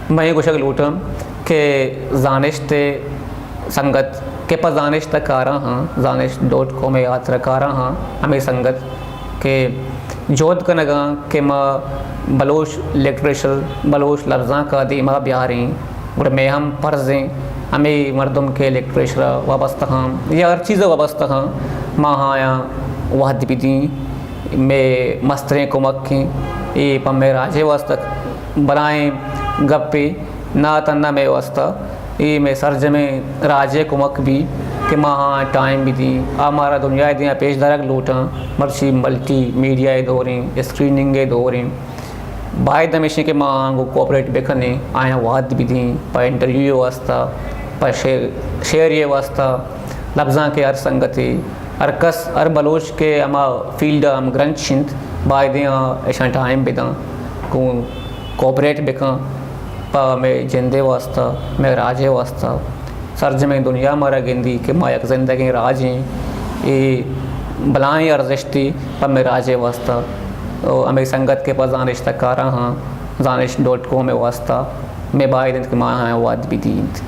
من اے گوشگ لوٹاں کہ زانشت ءِ سنگت کہ پہ زانشت ءَ کاراں ہاں، زانشت ڈاٹ کام ءِ ہاترا کاراں ہاں، ہمے سنگت کہ جہد کنگاں کہ ما بلوچ لٹریچر، بلوچ لبزانک ءَ دیما بیاریں، گڑا مئے ہم فرض ایں ہمے مردم کہ لٹریچر ءَ وابستہ ہاں یا ہر چیز ءَ وابستہ ہاں، ما آیاں وہد بدیں۔ مئے مستریں کمک ایں، اے پہ مئے راج ءِ واستہ بلائیں گپے، نہ تھنا مئے واستہ، اے مئے سرجمیں راج ءِ کمک بی کہ ما آہاں ٹائم بدیں، آ مارا دنیا ءِ دیاں پیش دارگ لوٹاں، مرچی ملٹی میڈیا ءِ دور ایں، اسکریننگ ءِ دور ایں۔ باید ہمیش ایں کہ ما آہاں گوں کوآپریٹ بکنیں، آیاں وہد بدیں، پہ انٹرویو ءِ واستہ، پہ شعر، شعری ءِ واستہ، لبزانک ءِ ہر سنگتے، ہر کس، ہر بلوچ کہ ہما فیلڈ ءَ ہمگرنچ انت، بایدیں آ اشاں ٹائم بداں، گوں کوآپریٹ بکاں، پہ مئے جند ءِ واستہ، مئے راج ءِ واستہ۔ سرجمیں دنیا مارا گندی کہ ما یک زندگیں راج ایں، اے بلائیں ارزشتے پہ مئے راج ءِ واستہ۔ او ہمے سنگت کہ پہ زانشت ءَ کاراں ہاں، زانشت ڈاٹ کام ءِ واستہ، مئے باید انت کہ ما آہاں وہد بدینت۔